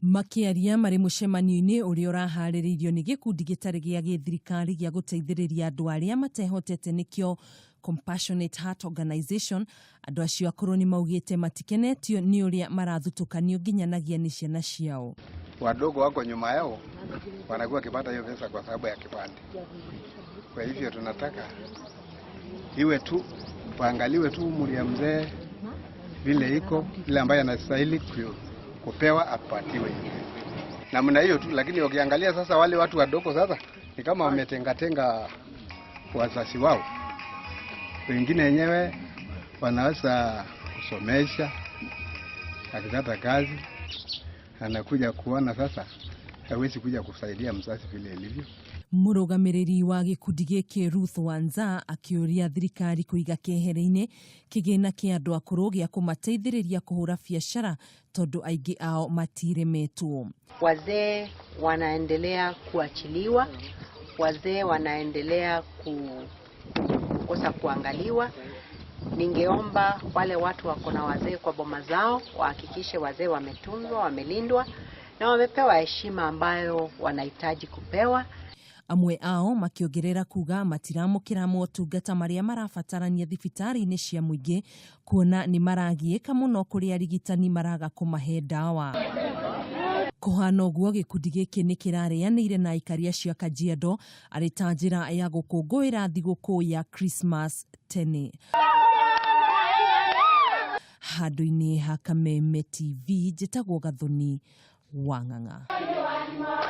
Makĩaria marĩ mũcemanio-inĩ ũrĩa ũraharĩrĩirio nĩ gĩkundi gĩtarĩ gĩa gĩthirikari gĩa gũteithĩrĩria andũ arĩa matehotete nĩkĩo Compassionate Heart Organization, andũ acio akũrũ nĩ maugĩte matikenetio nĩ ũrĩa marathutũkanio nginyanagia nĩ ciana ciao. Wadogo wako nyuma yao wanakuwa wakipata hiyo pesa kwa sababu ya kipande. Kwa hivyo tunataka iwe tu paangaliwe tu umri ya mzee vile iko ile ambaye anastahili kupewa apatiwe namna hiyo tu, lakini ukiangalia sasa wale watu wadogo sasa ni kama wametengatenga wazazi wao, wengine wenyewe wanaweza kusomesha, akipata kazi anakuja kuona sasa hawezi kuja kusaidia mzazi vile ilivyo. Mũrũgamĩrĩri wa gĩkundi gĩkĩ Ruth Wanza akĩũria thirikari kũiga keheri-inĩ kĩgĩna kĩa andũ akũrũ gĩa kũmateithĩrĩria kũhũra biacara tondũ aingĩ ao matiremetwo. Wazee wanaendelea kuachiliwa, wazee wanaendelea kukosa kuangaliwa. Ningeomba wale watu wako na wazee kwa boma zao wahakikishe wazee wametunzwa, wamelindwa na wamepewa heshima ambayo wanahitaji kupewa. Amwe ao makĩongerera kuga matiramũkĩra motungata marĩa marabatarania thibitarĩ-inĩ cia mũingĩ kuona nĩ maragiĩka mũno kũrĩa arigitani maraga kũmahe ndawa. Kũhana ũguo gĩkundi gĩkĩ nĩ kĩrarĩanĩire na aikari acio a Kajiado arĩ ta njĩra ya gũkũngũĩra thigũkũ ya Christmas tene. Handũ-inĩ ha Kameme TV njĩtagwo Gathoni wa Ng'ang'a.